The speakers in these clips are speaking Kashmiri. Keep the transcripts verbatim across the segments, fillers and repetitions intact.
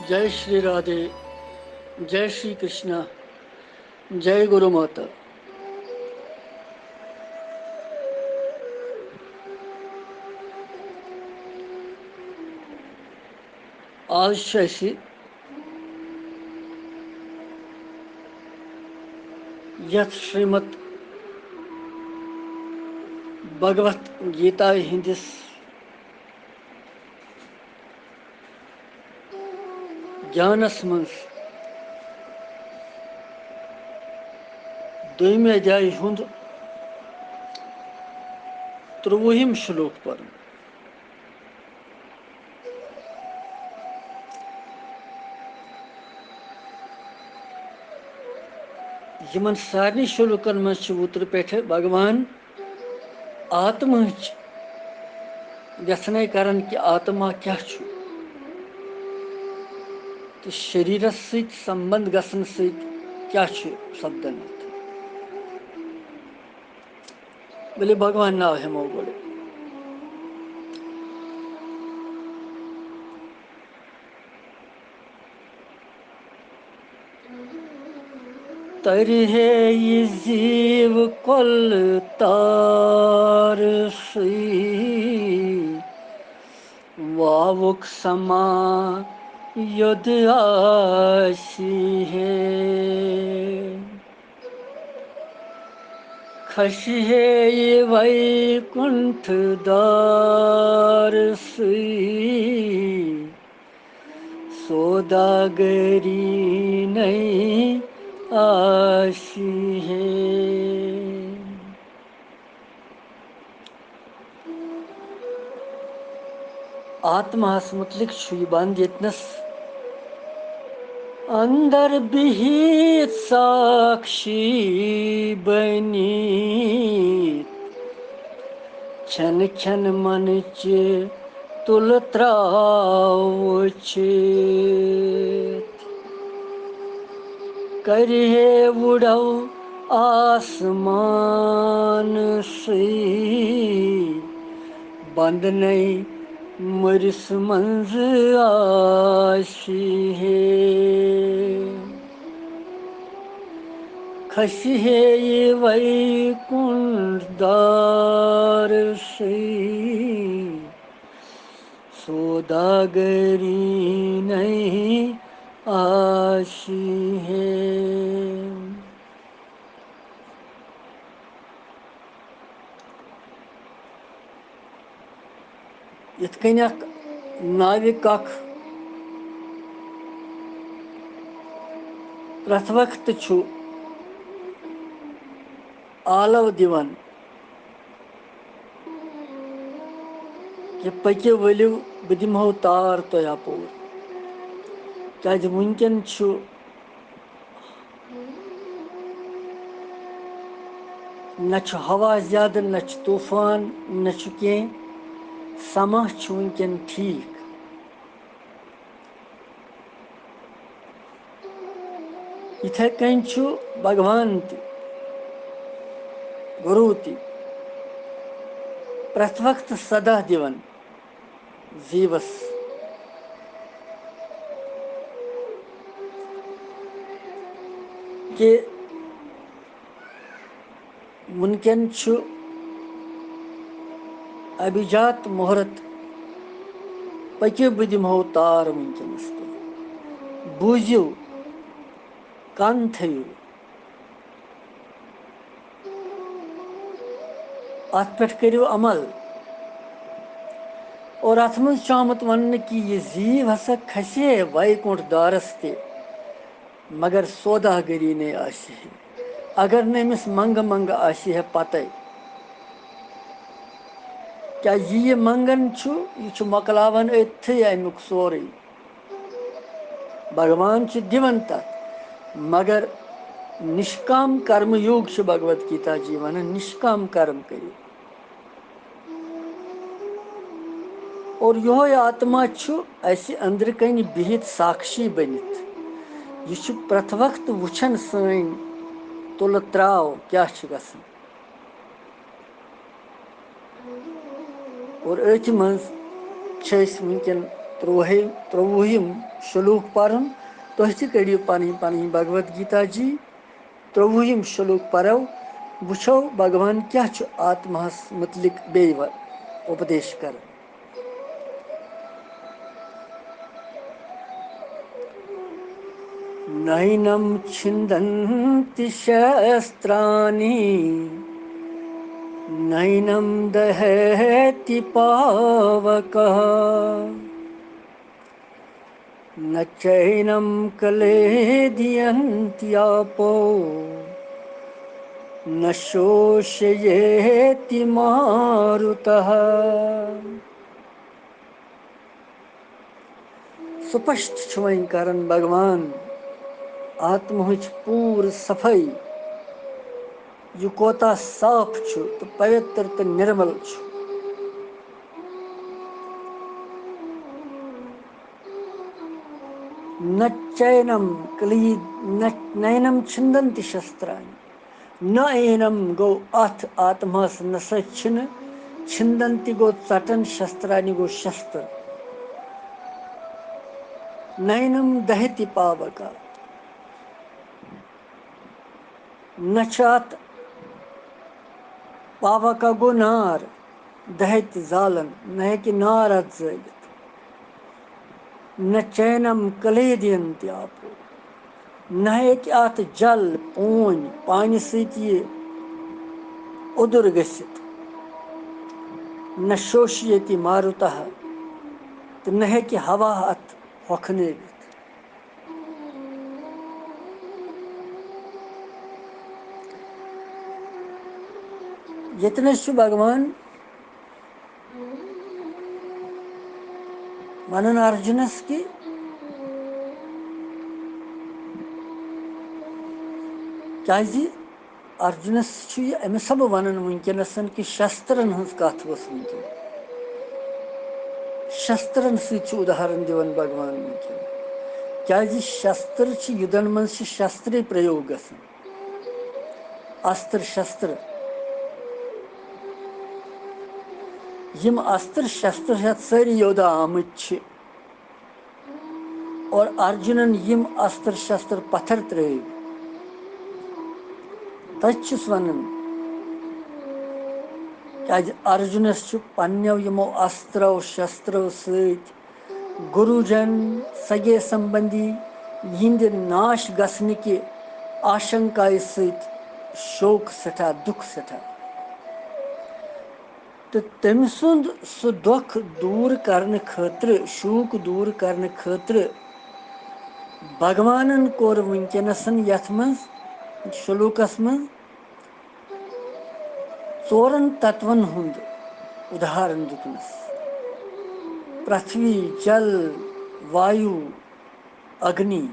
جے شری رادھے، جے شری کرشنا، جے گرو ماتا۔ آز چھُ اَسہِ یَتھ شریمد بھگوت گیتا ہٕنٛدِس گیانس منٛز دوٚیمہِ ادھیایہِ ہُنٛد ترٛۆوُہِم شلوک پرُن۔ یِمن سارنٕے شلوکن منٛز چھِ اوترٕ پٮ۪ٹھٕ بھگوان آتماہٕچ یژھنے کران کہِ آتما کیاہ چھُ تہٕ شریرس سۭتۍ سمبند گژھنہٕ سۭتۍ کیاہ چھُ سپدان۔ ؤلِو بھگوان ناو ہٮ۪مو گۄڈٕ۔ ترِ ہے یہِ زیٖو کۄلہٕ تارٕ سٕے، واوُک سما یوٚد آسہِ ہے۔ کھسہِ ہے یہِ ویکُنٹھ دار سٕے، سوداگری نَے آسہِ ہے۔ آتماہس متعلق چھُ یہِ بند ییٚتنس، اندر بِہِتھ ساکشی بٔنِتھ، کھٮ۪ن کھٮ۪ن منچہِ تُلہٕ ترٛاو وُچھِتھ۔ کرِ ہے وُڈو آسمان سٕے، بند نَے مٔرِس منٛز آسہِ ہے۔ کھسہِ ہے یہِ ویکُنٹھ دار سٕے، سوداگری نَے آسہِ ہے۔ یِتھ کٔنۍ اکھ ناوِک اکھ پرٛٮ۪تھ وقتہٕ چھُ آلو دِوان کہِ پٔکِو ؤلِو، بہٕ دِمہو تار تۄہہِ اَپور۔ کیٛازِ وٕنکٮ۪ن چھُ نہ چھُ ہوا زیادٕ، نہ چھُ طوفان، نہ چھُ کینٛہہ۔ سما چھُ وٕنکٮ۪ن ٹھیٖک۔ یِتھے کٔنۍ چھُ بھگوان تہِ، گُروٗ تہِ پرٛٮ۪تھ وقتہٕ صدا دِوان زیٖوس کہِ وٕنکٮ۪ن چھُ ابھجات مُہورت، پٔکِو بہٕ دِمہو تار وٕنکٮ۪نس تۄہہِ۔ بوٗزِو، کن تھٲیِو، اتھ پٮ۪ٹھ کٔرِو عمل۔ اور اتھ منٛز چھُ آمُت وننہٕ کہِ یہِ زیٖو ہسا کھسہِ ہے ویکُنٹھ دارس تہِ، مگر سوداگری نے آسہِ ہے۔ اگر نہٕ أمِس منٛگہٕ منٛگہٕ آسہِ ہے پتے، کیٛازِ یہِ منٛگان چھُ، یہِ چھُ مۄکلاوان أتھٕے امیُک سورُے۔ بھگوان چھُ دِوان تتھ، مگر نشکام کرم یوگ چھُ بھگوت گیتا جی ونان، نشکام کرم کٔرِو۔ اور یہوے آتما چھُ اسہِ أنٛدرٕ کنہِ بِہِتھ ساکشی بٔنِتھ۔ یہِ چھُ پرٛٮ۪تھ وقتہٕ وٕچھان سٲنۍ تُلہٕ ترٛاو کیٛاہ چھُ گژھان۔ اور أتھۍ منٛز چھِ أسۍ وٕنکٮ۪ن ترٛۆوُہِم، ترٛۆوُہِم شلوک پرُن۔ تُہۍ تہِ کٔڑِو پنٕنۍ پنٕنۍ بھگوت گیتا جی، ترٛۆوُہِم شلوک پرو، وٕچھو بھگوان کیٛاہ چھُ آتماہس مُتعلق بیٚیہِ وَ-، اُپدیش کران۔ نینم چھندنتی شسترانی، نینم دہتی پاوکا، نہ چینم کلیدینتی آپو، نہ شوشیتی ماروتہ۔ سپشٹ چھُ وۄنۍ کران بھگوان آتمہٕچ پوٗرٕ صفٲیی، یہِ کوتاہ صاف چھُ تہٕ پویتر تہٕ نرمل چھُ۔ نہ چینم کلید، نہ نینم چھندنتی شسترانی۔ نہ اینم گوٚو اتھ آتماہس نہ سا چھِنہٕ، چھندنتی گوٚو ژٹن، شسترانی گوٚو شستر۔ نینم دہتی پاوکا۔ نہ چھُ اتھ پاوکا گوٚو نار، دہتہِ زالن، نہ ہیٚکہِ نار اتھ زٲلِتھ۔ نہ چینم کلیدینتی آپو، نہ ہیٚکہِ اتھ جل، پونۍ، پانہِ سۭتۍ یہِ اوٚدُر گٔژھِتھ۔ نہ شوشیتی ماروتہ، تہٕ نہ ہیٚکہِ ہوا اتھ ہۄکھنٲوِتھ۔ ییٚتنَس چھُ بھگوان وَنان ارجُنَس کہِ کیٛازِ ارجُنَس چھُ یہِ اَمہِ سبہٕ وَنان وٕنکیٚنَس کہِ شسترن ہٕنٛز کَتھ ؤژھ وٕنکیٚن۔ شسترن سۭتۍ چھُ اُداہرن دِوان بھگوان وٕنکیٚن۔ کیٛازِ شستر چھِ، یُدن منٛز چھِ شسترٕے پرٛیوگ گژھان۔ استر شستر۔ یِم استر شستر ہٮ۪تھ سٲری یودا آمٕتۍ چھِ، اور ارجُنن یِم استر شستر پتھر ترٲوۍ، تتہِ چھُس ونان، کیازِ ارجُنس چھُ پننیو یِمو استرو شسترو سۭتۍ گروجن، سگے سمبندی یِہنٛدِ ناش گژھنہٕ کہِ آشنکایہِ سۭتۍ شوق سٮ۪ٹھاہ، دُکھ سٮ۪ٹھاہ۔ تہٕ تٔمۍ سُنٛد سُہ دۄکھ دوٗر کرنہٕ خٲطرٕ، شوق دوٗر کرنہٕ خٲطرٕ، بھگوانن کوٚر وٕنکیٚنَس یَتھ منٛز، شلوکس منٛز، ژورن تتون ہُنٛد اُداہرن دیُتمس۔ پرتھوی، جل، وایو، اگنی۔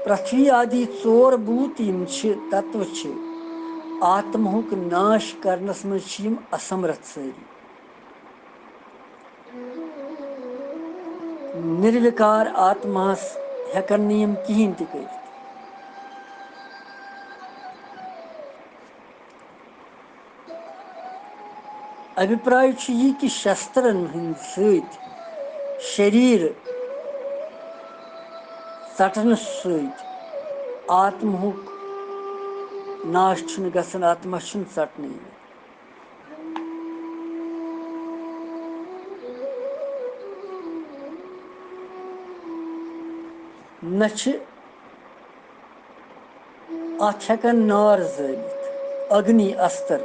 پرتھوی آدی ژور بھوٗت یِم چھِ، تتو چھِ، آتمہُک ناش کرنس منٛز چھِ یِم اسمرتھ سٲری۔ نِروِکار آتماہس ہٮ۪کن نہٕ یِم کِہینۍ تہِ کٔرِتھ۔ ابھیپراے چھُ یہِ کہِ شسترن ہٕنٛدۍ سۭتۍ، شریٖر ژٹنہٕ سۭتۍ آتمہُک ناش چھُنہٕ گژھان، آتما چھُنہٕ ژٹنہٕ یِوان۔ نہ چھِ اتھ ہٮ۪کان نار زٲلِتھ۔ اگنی استر،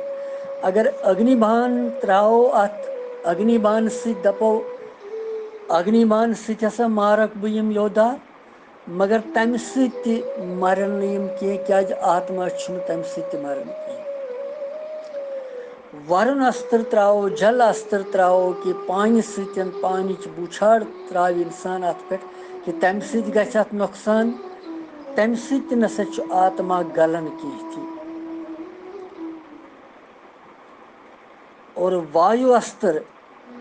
اگر اگنی بان تراوو اتھ، اگنی بان سۭتۍ دپو، اگنی بان سۭتۍ ہسا مارکھ بہٕ یِم یودا، مگر تمہِ سۭتۍ تہِ مرن نہٕ یِم کینٛہہ، کیازِ آتما چھُنہٕ تمہِ سۭتۍ تہِ مران کینٛہہ۔ ورُن استر تراوو، جل استر تراوو، کہِ پانی سۭتۍ، پانِچ بوچھاڑ تراوِ انسان اتھ پٮ۪ٹھ، کہِ تمہِ سۭتۍ گژھِ اتھ نۄقصان، تمہِ سۭتۍ تہِ نسا چھُ آتما گلان کینٛہہ تہِ۔ اور وایو استر،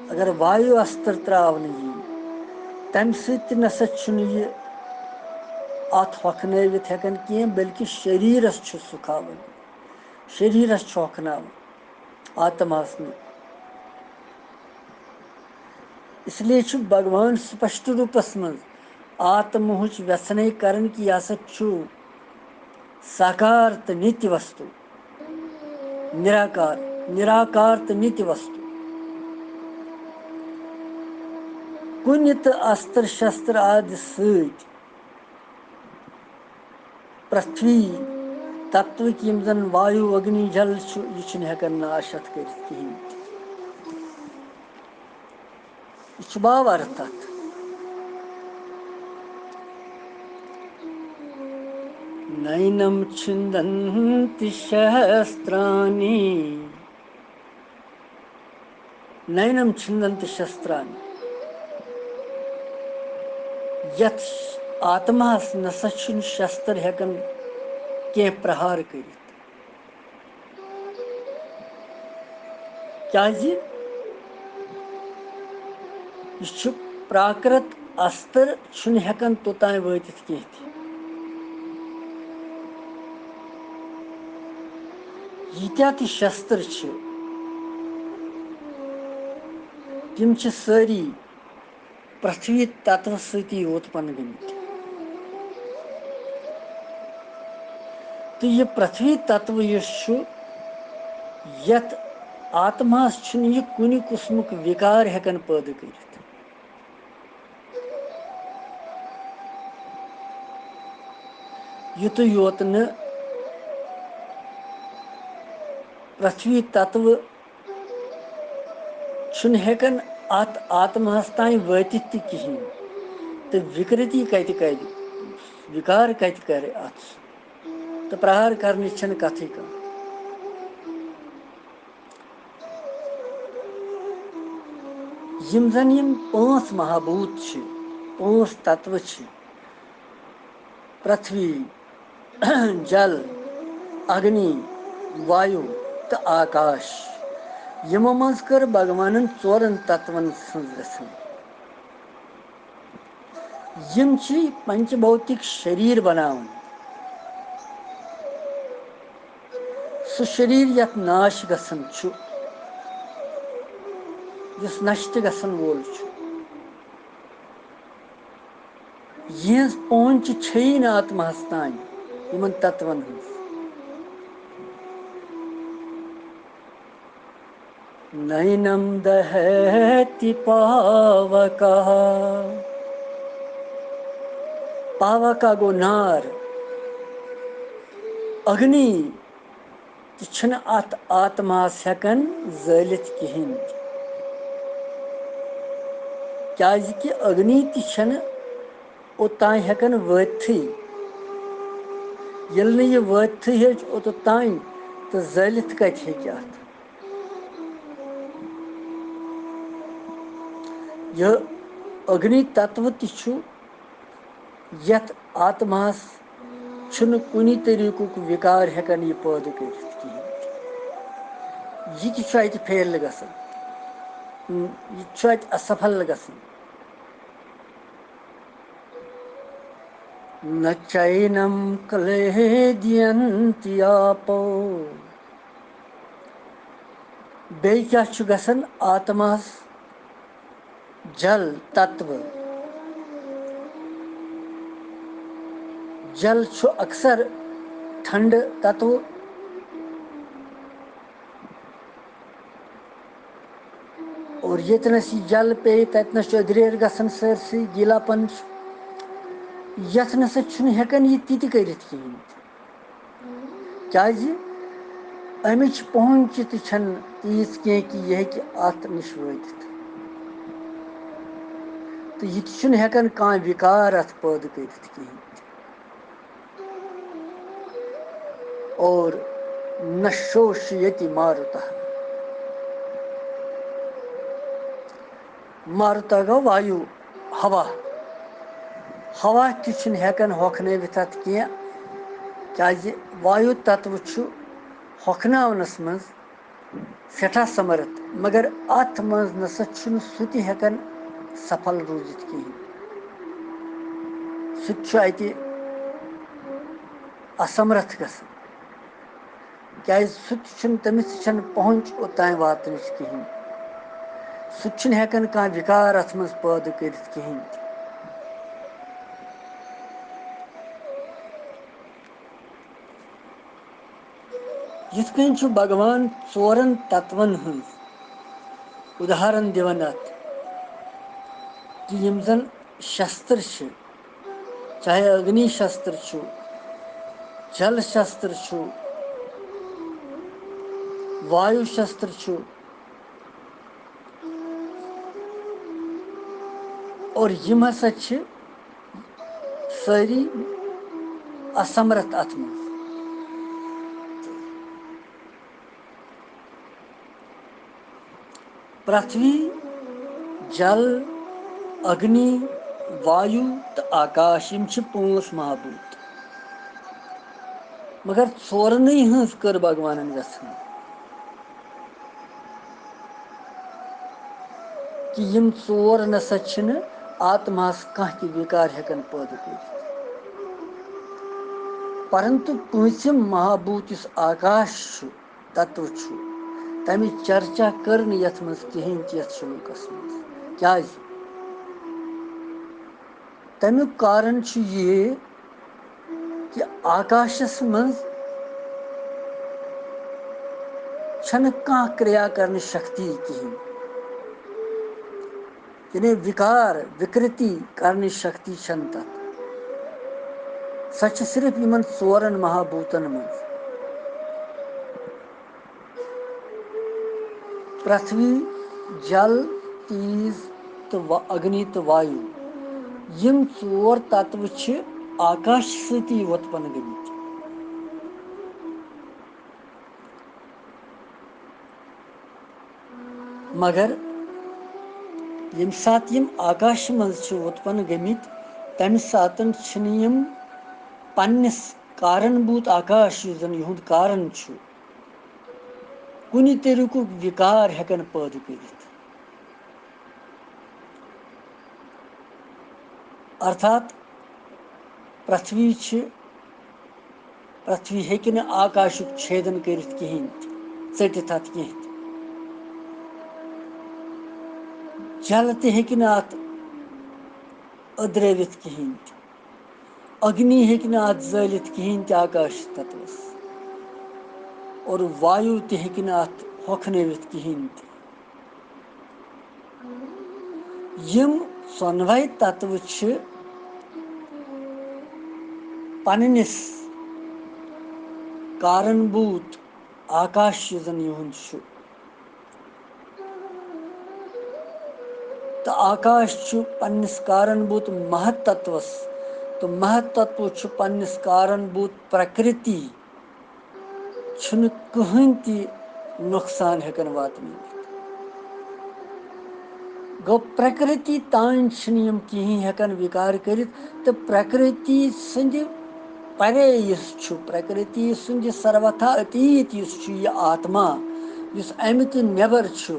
اگر وایو استر تراونہٕ یی، تمہِ سۭتۍ تہِ نسا چھُنہٕ یہِ اتھ ہۄکھنٲوِتھ ہٮ۪کان کینٛہہ، بلکہِ شریٖرس چھُ سُکھاوان، شریٖرس چھُ ہۄکھناوان۔ آتماہس نہٕ۔ اس لیے چھُ بھگوان سپشٹ روٗپس منٛز آتماہٕچ ویژھنے کران کہِ یہِ ہسا چھُ ساکار تہٕ نِتہِ وستو، نِراکار، نِراکار تہٕ نِتہِ وستو۔ کُنہِ تہٕ استر شستر آدِ سۭتۍ پرتھوی تتوٕکۍ یِم زن وایو، اگنی، جل چھُ، یہِ چھُنہٕ ہٮ۪کان ناش اتھ کٔرِتھ کِہیٖنۍ تہِ۔ یہِ چھُ باور تتھ۔ نینم چھندنتی شسترانی، نینم چھندنتی شسترانی۔ یتھ آتماہس نسا چھُنہٕ شستر ہٮ۪کان کینٛہہ پرہار کٔرِتھ۔ کیازِ؟ یہِ چھُ پراکرت استر، چھُنہٕ ہٮ۪کان توٚتام وٲتِتھ کینٛہہ تہِ۔ ییٖتیٛاہ تہِ شستر چھِ، تِم چھِ سٲری پرتھوی تتوٕ سۭتی اُتپن گٔمٕتۍ۔ تہٕ یہِ پرتھوی تتوٕ یُس چھُ، یتھ آتماہس چھُنہٕ یہِ کُنہِ قٕسمُک وِکار ہٮ۪کان پٲدٕ کٔرِتھ۔ یُتُے یوت نہٕ پرتھوی تتوٕ چھُنہٕ ہٮ۪کان اتھ آتماہس تام وٲتِتھ تہِ کِہیٖنۍ۔ تہٕ وِکرتی کتہِ کرِ، وِکار کتہِ کرِ اتھ؟ تہٕ پرہار کرنٕچ چھنہٕ کتھٕے کانٛہہ۔ یِم زن یِم پانٛژھ مہابوٗت چھِ، پانٛژھ تتوٕ چھِ، پرتھوی، جل، اگنی، وایو تہٕ آکاش۔ یِمو منٛز کٔر بھگوانن ژورن تتون سٕنٛز رژھن۔ یِم چھِ پنچ بھوتِک شریٖر بناوان۔ سُہ شریٖر یتھ ناش گژھان چھُ، یُس نشٹ گژھن وول چھُ۔ یِہٕنٛز پہنچ چھیی نہٕ آتماہس تام، یِمن تتون ہٕنٛز۔ نینم دہتی پاوکا۔ پاوکا گوٚو نار۔ اگنی تہِ چھُنہٕ اتھ آتماہس ہٮ۪کان زٲلِتھ کِہیٖنۍ تہِ۔ کیازِ کہِ اگنی تہِ چھَنہٕ اوٚتام ہٮ۪کان وٲتتھٕے۔ ییٚلہِ نہٕ یہِ وٲتتھٕے ہیٚچ اوٚتتھ تام، تہٕ زٲلِتھ کتہِ ہیٚکہِ اتھ؟ یہِ اگنی تتو تہِ چھُ، یتھ آتماہس چھُنہٕ کُنہِ طریٖقُک وِکار ہٮ۪کان یہِ پٲدٕ کٔرِتھ کِہیٖنۍ تہِ۔ یہِ تہِ چھُ اتہِ فیل گژھان، یہِ تہِ چھُ اتہِ اصفل گژھان۔ نہ چینم کلیدینتی آپو۔ بیٚیہِ کیٛاہ چھُ گژھان آتماہس؟ جل تتو۔ جل چھُ اکثر ٹھنڈٕ تتو۔ اور ییٚتنس یہِ جل پیٚیہِ، تتنس چھُ أدریر گژھان سٲرسٕے، گیٖلاپن چھُ۔ یتھ نسا چھُنہٕ ہٮ۪کان یہِ تہِ تہِ کٔرِتھ کِہیٖنۍ تہِ۔ کیازِ؟ امِچ پہنچ تہِ چھنہٕ تیٖژ کینٛہہ کہِ یہِ ہیٚکہِ اتھ نِش وٲتِتھ۔ تہٕ یہِ تہِ چھُنہٕ ہٮ۪کان کانٛہہ وِکار اتھ پٲدٕ کٔرِتھ کِہیٖنۍ تہِ۔ اور نہ شوشیتی ماروتہ۔ ماروتہ گوٚو وایو، ہوا۔ ہوا تہِ چھُنہٕ ہٮ۪کان ہۄکھنٲوِتھ اَتھ کینٛہہ، کیٛازِ وایو تتو چھُ ہۄکھناونس منٛز سٮ۪ٹھاہ سمرتھ، مگر اَتھ منٛز نسا چھُنہٕ سُہ تہِ ہٮ۪کان سفل روٗزِتھ کِہیٖنۍ۔ سُہ تہِ چھُ اَتہِ اسمرتھ گژھان۔ کیازِ سُہ تہِ چھُنہٕ، تٔمِس تہِ چھَنہٕ پہنچ اوٚتام واتنٕچ کِہیٖنۍ۔ سُہ تہِ چھُنہٕ ہٮ۪کان کانٛہہ وِکار اَتھ منٛز پٲدٕ کٔرِتھ کِہیٖنۍ تہِ۔ یِتھ کٔنۍ چھُ بھگوان ژورن تتون ہٕنٛز اُداہرن دِوان اَتھ، کہِ یِم زن شستر چھِ، چاہے اگنی شستر چھُ، جل شستر چھُ، وایو شستر چھُ، اور یِم ہسا چھِ سٲری اسمرتھ اتھ منٛز۔ پرتھوی، جل، اگنی، وایو تہٕ آکاش، یِم چھِ پانٛژھ مہابوٗت۔ مگر ژورنٕے ہٕنٛز کٔر بھگوانن یژھان، کہِ یِم ژور نسا چھِنہٕ آتماہس کانٛہہ تہِ وِکار ہٮ۪کان پٲدٕ کٔرِتھ۔ پرنتو پوٗنٛژِم مہابوٗت یُس آکاش چھُ، تتو چھُ، تمِچ چرچا کٔر نہٕ یتھ منٛز کِہیٖنۍ تہِ یتھ شلوکس منٛز۔ کیازِ؟ تمیُک کارن چھُ یہِ کہِ آکاشس منٛز چھنہٕ کانٛہہ کریا کرنٕچ شکتی کِہیٖنۍ، یعنی وِکار، وِکرتی کرنٕچ شکتی چھنہٕ تتھ۔ سۄ چھِ صرف یِمن ژورن مہابوٗتن منٛز۔ پرتھوی، جل، تیز تہٕ وا-، اگنی تہٕ وایو، یِم ژور تتوٕ چھِ آکاش سۭتی وۄتپن گٔمٕتۍ۔ مگر ییٚمہِ ساتہٕ یِم آکاشہِ منٛز چھِ وۄتپن گٔمٕتۍ، تمہِ ساتہٕ چھِنہٕ یِم پننِس کارن بوٗت آکاش، یُس زن یِہُنٛد کارن چھُ، کُنہِ طریقُک وِکار ہٮ۪کان پٲدٕ کٔرِتھ۔ ارتھات پرتھوی چھِ، پرتھوی ہیٚکہِ نہٕ آکاشُک چھیدن کٔرِتھ کِہیٖنۍ تہِ، ژٔٹِتھ اَتھ کینٛہہ تہِ۔ جل تہِ ہیٚکہِ نہٕ اَتھ أدرٲوِتھ کِہیٖنۍ تہِ۔ اگنی ہیٚکہِ نہٕ اَتھ زٲلِتھ کِہیٖنۍ تہِ آکاش تتوس۔ اور وایو تہِ ہیٚکہِ نہٕ اَتھ ہۄکھنٲوِتھ کِہیٖنۍ تہِ۔ یِم ژۄنوَے تتوٕ چھِ پننِس کارن بوٗت آکاش، یُس زن یِہُنٛد چھُ۔ تہٕ آکاش چھُ پننِس کارن بوٗت مہت تتوس، تہٕ مہت تتو چھُ پننِس کارن بوٗت پرکرتی، چھُنہٕ کٕہٕنۍ تہِ نۄقصان ہٮ۪کان واتنٲوِتھ۔ گوٚو، پرکرتی تام چھِنہٕ یِم کِہیٖنۍ ہٮ۪کان وِکار کٔرِتھ، تہٕ پرکرتی سٕنٛدِ پرے یُس چھُ، پرکرتی سُنٛد یہِ سروتھا أتیٖت یُس چھُ، یہِ آتما یُس اَمہِ تہِ نٮ۪بر چھُ،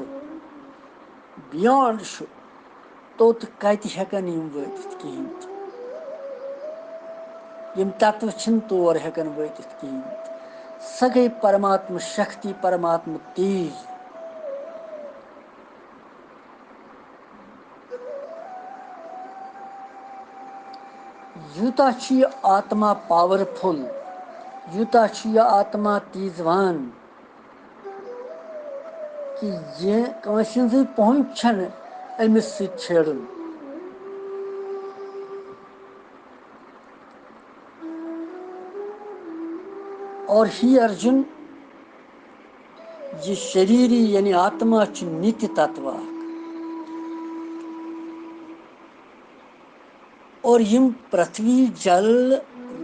beyond چھُ، توٚت کتہِ ہٮ۪کن یِم وٲتِتھ کِہیٖنۍ تہِ؟ یِم تتوٕ چھِنہٕ تور ہٮ۪کان وٲتِتھ کِہیٖنۍ تہِ۔ سۄ گٔے پرماتما شکتی، پرماتما تیج۔ یوٗتاہ چھُ یہِ آتما powerful، یوٗتاہ چھُ یہِ آتما تیزوان، کہِ یہِ کٲنٛسہِ ہٕنٛزٕے پہنچ چھَنہٕ أمِس سۭتۍ چھیڑُن۔ اور ہی ارجُن، یہِ شریٖری یعنی آتما چھُ نِتہِ تتوا اکھ۔ اور یِم پرتھوی، جل،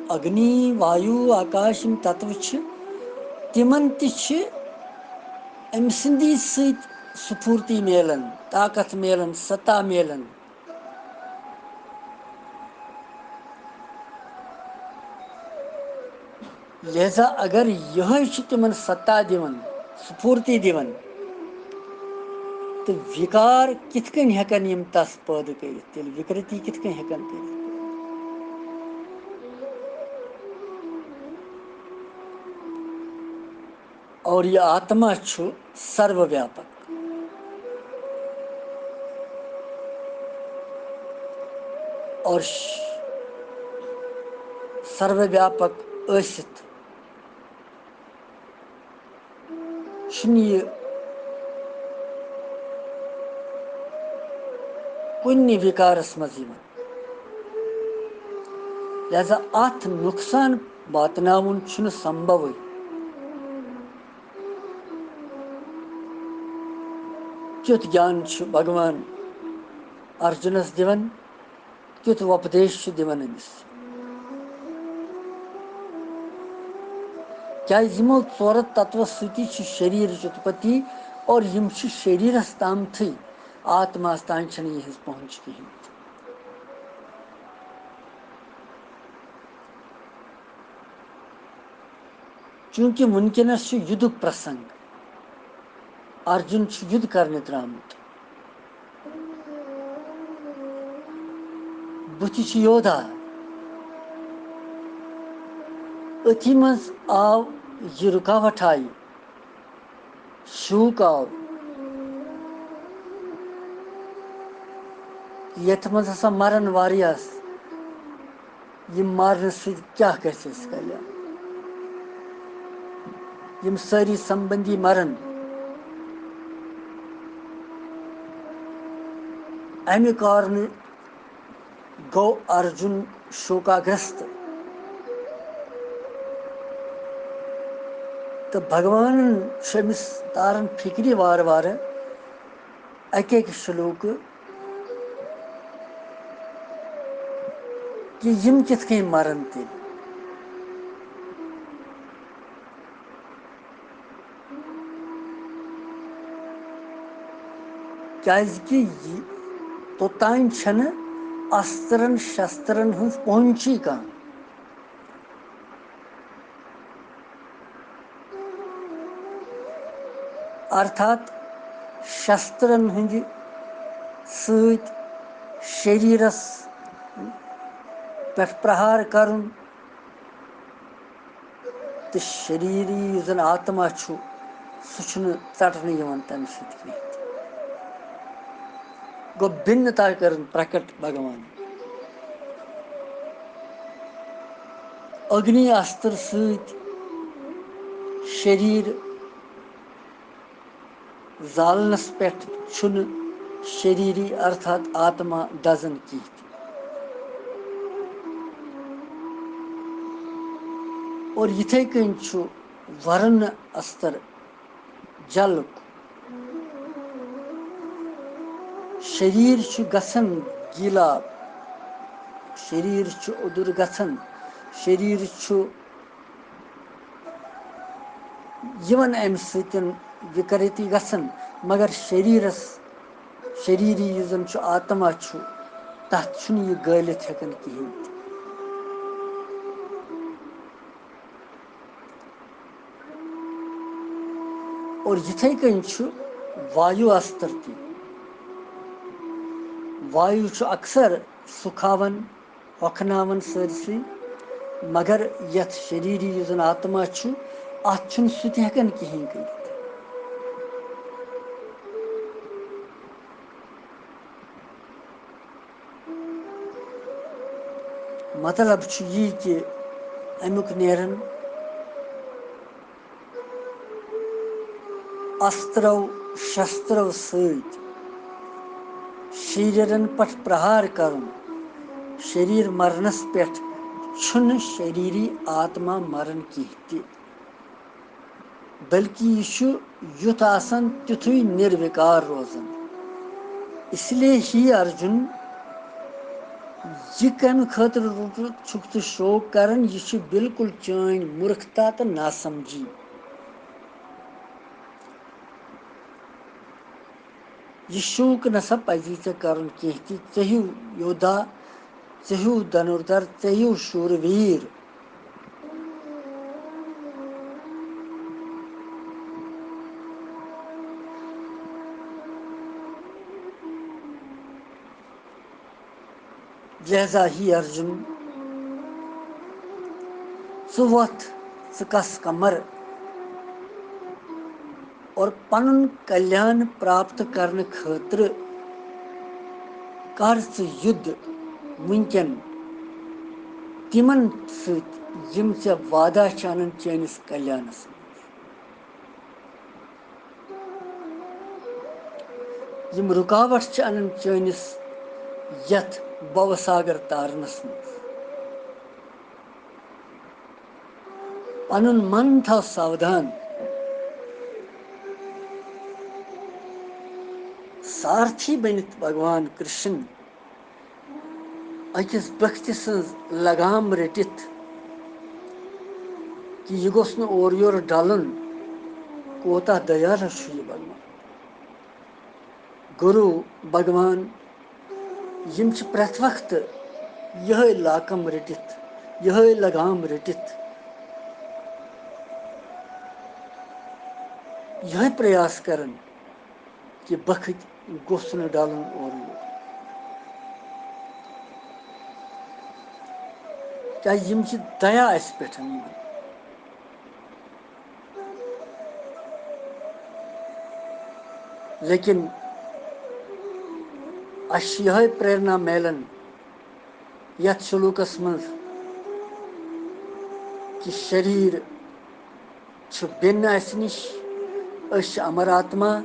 اگنی، وایو، آکاش، یِم تتوٕ چھِ، تِمن تہِ چھِ أمۍ سٕنٛدی سۭتۍ سپھورتی میلان، طاقت میلان، ستا میلان۔ لہذا اگر یِہوٚے چھُ تِمن ستا دِوان، سپھورتی دِوان، تہٕ وِکار کِتھ کٔنۍ ہٮ۪کن یِم تس پٲدٕ کٔرِتھ؟ تیٚلہِ وِکرتی کِتھ کٔنۍ ہٮ۪کن کٔرِتھ؟ اور یہ آتما چھُ سرویاپک۔ اور ش-، سرویاپک ٲسِتھ چھُنہٕ یہِ کُنہِ وِکارس منٛز یِوان۔ لہذا اتھ نۄقصان واتناوُن چھُنہٕ سمبھوٕے۔ کیُتھ گیان چھُ بھگوان ارجُنس دِوان، کیُتھ وۄپدیش چھُ دِوان أمِس۔ کیازِ یِمو ژورو تتوو سۭتی چھِ شریرٕچ اُتپتی، اور یِم چھِ شریرس تامتھٕے، آتماہس تام چھنہٕ یِہنٛز پہنچ کِہینۍ۔ چوٗنٛکہِ وٕنکیٚنَس چھُ یُدُک پرسنگ، ارجُن چھُ یُد کرنہِ درٛامُت، بُتھِ چھُ یودھا۔ أتھی منٛز آو یہِ رُکاوٹ آیہِ، شوٗک آو، یَتھ منٛز ہسا مرن واریاہ آسہٕ۔ یِم مرنہٕ سۭتۍ کیٛاہ گژھِ اَسہِ کلیان؟ یِم سٲری سمبندی مرن۔ اَمہِ کارنہٕ گوٚو ارجُن شوکاگرست۔ تہٕ بھگوانن چھُ أمِس تاران فِکرِ وارٕ وارٕ اَکہِ اَکہِ شلوکہٕ کہِ یِم کِتھ کٔنۍ مرن تیٚلہِ؟ کیازِ کہِ یہِ، توٚتام چھنہٕ استرن شسترن ہٕنٛز پہنچی کانٛہہ۔ ارتھات شسترن ہٕنٛدِ سۭتۍ شریرس پٮ۪ٹھ پرہار کرُن تہٕ شریری یُس زن آتما چھُ، سُہ چھُنہٕ ژٹنہٕ یِوان تمہِ سۭتۍ کینٛہہ تہِ۔ گوٚو بھِنتا کرن پرکٹ بھگوان۔ اگنی استر سۭتۍ شریٖر زالنس پٮ۪ٹھ چھُنہٕ شریٖری ارتھات آتما دزان کینٛہہ تہِ۔ اور یِتھے کٔنۍ چھُ ورنہٕ استر جلُک۔ شریٖر چھُ گژھان گیٖلاب، شریٖر چھُ اوٚدُر گژھان، شریٖر چھُ یِوان اَمہِ سۭتۍ وِکرتی گژھان، مگر شریٖرس، شریٖری یُس زن چھُ آتما چھُ، تتھ چھُنہٕ یہِ گٲلِتھ ہٮ۪کان کِہینۍ تہِ۔ اور یِتھے کٔنۍ چھُ وایو استر تہِ۔ وایو چھُ اکثر سُکھاوان، ہۄکھناوان سٲرسٕے، مگر یتھ شریٖری یُس زن آتما چھُ، اتھ چھُنہٕ سُہ تہِ ہٮ۪کان کِہینۍ کٔرِتھ۔ مطلب چھُ یی کہِ اَمیُک نیران استرو شسترو سۭتۍ شریرن پٮ۪ٹھ پرہار کرُن۔ شریر مرنس پٮ۪ٹھ چھُنہٕ شریری آتما مران کینٛہہ تہِ، بلکہِ یہِ چھُ یُتھ آسان تیُتھُے نِروِکار روزان۔ اس لیے ہی ارجُن، یہِ کمہِ خٲطرٕ روٗدُتھ چھُکھ ژٕ شوق کران؟ یہِ چھِ بالکل چٲنۍ مُرکھتا تہٕ ناسمجھی۔ یہِ شوق نسا پزی ژےٚ کرُن کینٛہہ تہِ۔ ژےٚ ہیوٗ یودھا، ژےٚ ہیوٗ دھنوردھر، ژےٚ ہیوٗ شوٗر ویٖر۔ لہذا ہی ارجُن، ژٕ وۄتھ، ژٕ کس کمر، اور پنُن کلیان پراپت کرنہٕ خٲطرٕ کر ژٕ یُدھ وٕنکٮ۪ن تِمن سۭتۍ، یِم ژےٚ وعدہ چھِ انان چٲنِس کلیانس منٛز، یِم رُکاوٹ چھِ انان چٲنِس یتھ بھو ساگر تارنس منٛز۔ پنُن من تھاو ساودھان۔ سارتھی بٔنِتھ بھگوان کرشن أکِس بختی سٕنٛز لگام رٔٹِتھ کہِ یہِ گوٚژھ نہٕ اورٕ یورٕ ڈلُن، کوتاہ دیالو چھُ یہِ بھگوان۔ گُروٗ بھگوان، یِم چھِ پرٛٮ۪تھ وقتہٕ یِہوٚے لاکم رٔٹِتھ، یِہوٚے لگام رٔٹِتھ، یِہوٚے پریاس کران کہِ بخت گوٚژھ نہٕ ڈلُن اورٕ یورٕ۔ کیٛازِ یِم چھِ دیا اَسہِ پٮ۪ٹھ یِمن۔ لیکن اَسہِ چھِ یِہوٚے پریرنا میلان یَتھ شلوکس منٛز کہِ شریٖر چھُ بِن اَسہِ نِش، أسۍ چھِ امر آتما،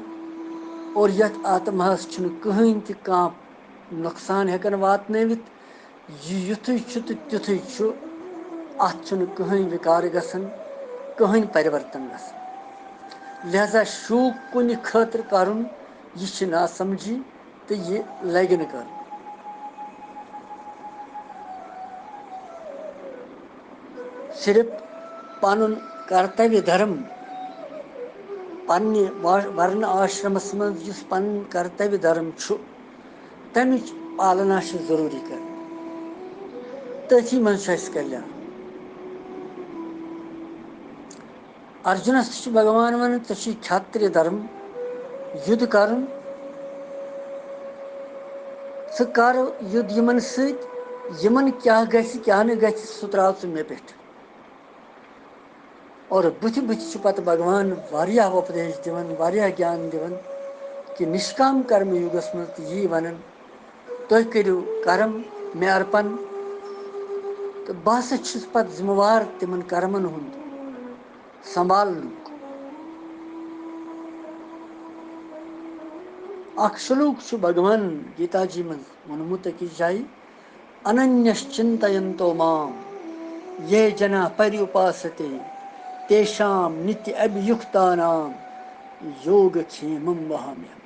اور یَتھ آتماہَس چھُنہٕ کٕہٕنۍ تہِ کانٛہہ نۄقصان ہٮ۪کان واتنٲوِتھ۔ یہِ یُتھُے چھُ تہٕ تیُتھُے چھُ، اَتھ چھُنہٕ کٕہٕنۍ وِکار گژھان، کٕہٕنۍ پرورتن گژھان۔ لہذا شوق کُنہِ خٲطرٕ کرُن، یہِ چھِ ناسمجھی تہٕ یہِ لگہِ نہٕ کرُن۔ صرف پنُن کرتویہ دھرم، پننہِ وا-، ورنہٕ آشرمس منٛز یُس پنُن کرتویہ دھرم چھُ، تمِچ پالنا چھِ ضروٗری کرٕنۍ۔ تٔتھی منٛز چھُ اَسہِ کلیان۔ ارجُنس تہِ چھُ بھگوان ونان، ژےٚ چھُے کھترِ دھرم یُدھ کرُن۔ ژٕ کر یُدھ یِمن سۭتۍ، یِمن کیٛاہ گژھِ، کیٛاہ نہٕ گژھِ، سُہ تراو ژٕ مےٚ پٮ۪ٹھ۔ اور بٕتھِ بٕتھِ چھُ پتہٕ بھگوان واریاہ وۄپدیش دِوان، واریاہ گیان دِوان کہِ نشکام کرم یوگس منٛز تہِ یی ونان، تُہۍ کٔرِو کرم مےٚ ارپن، تہٕ بہٕ ہسا چھُس پتہٕ ذمہٕ وار تِمن کرمن ہُنٛد سنبھالنُک۔ اکھ شلوک چھُ بھگوان گیتا جی منٛز ووٚنمُت أکِس جایہِ، اننیش چنتینتو مام، یہ جنا پریوپاستے، تیشام نتیہ ابھیوکتانام یوگ کھیمم وہامیم۔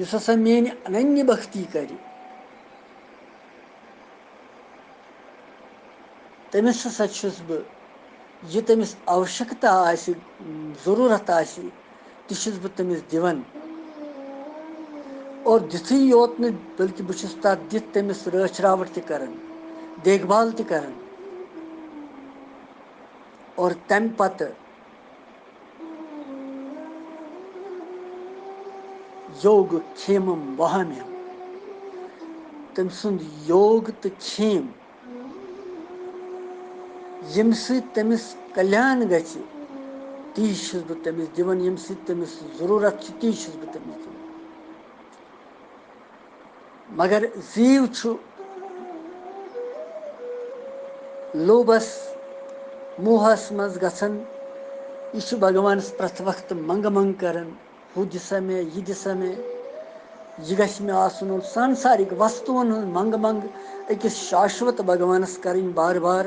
یُس ہسا میٲنۍ اننیہ بھکتی کرِ، تٔمِس ہسا چھُس بہٕ، یہِ تٔمِس آوشکتا آسہِ، ضروٗرت آسہِ، تہِ چھُس بہٕ تٔمِس دِوان۔ اور دِتھٕے یوت نہٕ، بلکہِ بہٕ چھُس تَتھ دِتھ تٔمِس رٲچھ راوَٹھ تہِ کران، دیکھ بھال تہِ کران۔ اور تَمہِ پتہٕ یوگ کھیمم وہامیم، تٔمۍ سُنٛد یوگ تہٕ کھیم، ییٚمہِ سۭتۍ تٔمِس کلیان گژھِ، تی چھُس بہٕ تٔمِس دِوان، ییٚمہِ سۭتۍ تٔمِس ضروٗرت چھِ، تی چھُس بہٕ تٔمِس دِوان۔ مگر زیٖو چھُ لوبس، موہس منٛز گژھان۔ یہِ چھُ بھگوانس پرٛٮ۪تھ وقتہٕ منٛگہٕ منٛگ کران، ہُہ دِ سا مےٚ، یہِ دِ سا مےٚ، یہِ گژھِ مےٚ آسُن۔ اور سانسارِک وستُون ہٕنٛز منٛگہٕ منٛگ أکِس شاشوت بھگوانس کرٕنۍ بار بار۔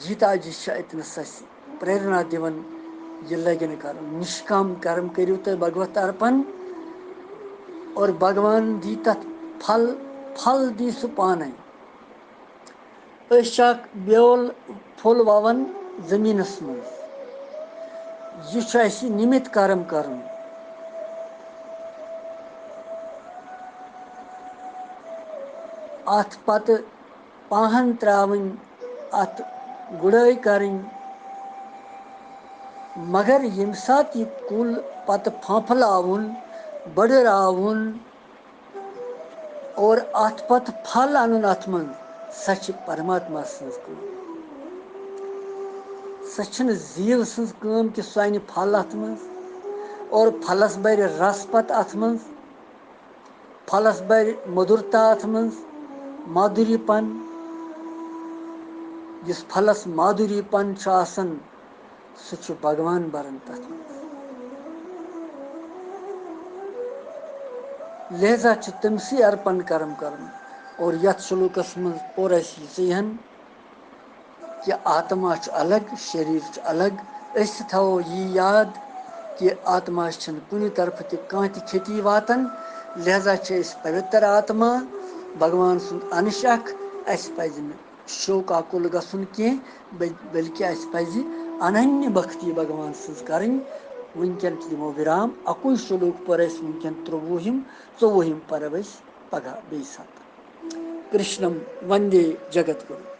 گیتا جی چھِ اَتہِ نَس اَسہِ پریرنا دِوان، یہِ لَگہِ نہٕ کَرُن۔ نِشکام کرم کٔرِو تُہۍ بھگوت ارپن، اور بھگوان دی تَتھ پھل، پھل دی سُہ پانَے۔ أسۍ چھِ اکھ بیول پھوٚل وَوان زٔمیٖنَس منٛز، یہِ چھُ اَسہِ نِمِت کرم کَرُن۔ اَتھ پَتہٕ پاہن تراوٕنۍ، اتھ گُڑٲے کرٕنۍ۔ مگر ییٚمہِ ساتہٕ یہِ کُل پتہٕ پھانپھلاوُن، بٔڑراوُن اور اتھ پتہٕ پھل انُن اتھ منٛز، سۄ چھِ پرماتما سٕنٛز کٲم۔ سۄ چھنہٕ زیٖو سٕنٛز کٲم کہِ سۄ انہِ پھل اتھ منٛز اور پھلس برِ رس پتہٕ اتھ منٛز، پھلس برِ مٔدُرتا اتھ منٛز، مادُری پن۔ یُس پھلس مادُری پن چھُ آسان، سُہ چھُ بھگوان بران تتھ منٛز۔ لہذا چھُ تٔمسٕے ارپن کرم کرُن۔ اور یتھ شلوکس منٛز پوٚر اسہِ یہِ ژیہن کہِ آتما چھُ الگ، شریر چھُ الگ۔ أسۍ تہِ تھاوو یی یاد کہِ آتماہس چھنہٕ کُنہِ طرفہٕ تہِ کانٛہہ تہِ کھیتی واتان، لہذا چھِ أسۍ پویتر آتما، بھگوان سُنٛد انش اکھ۔ اسہِ پزِ نہٕ شوق آکُل گژھُن کینٛہہ، بل-، بلکہِ اسہِ پزِ اننیہ بھکتی بھگوان سٕنٛز کرٕنۍ۔ وٕنکیٚن تہِ دِمو وِرام، اکُے شلوک پوٚر اسہِ وٕنکیٚن، ترٛۆوُہِم، ژۆوُہِم پرو أسۍ پگاہ بیٚیہِ ساتہٕ۔ کرشنم وندے جگت گُروم۔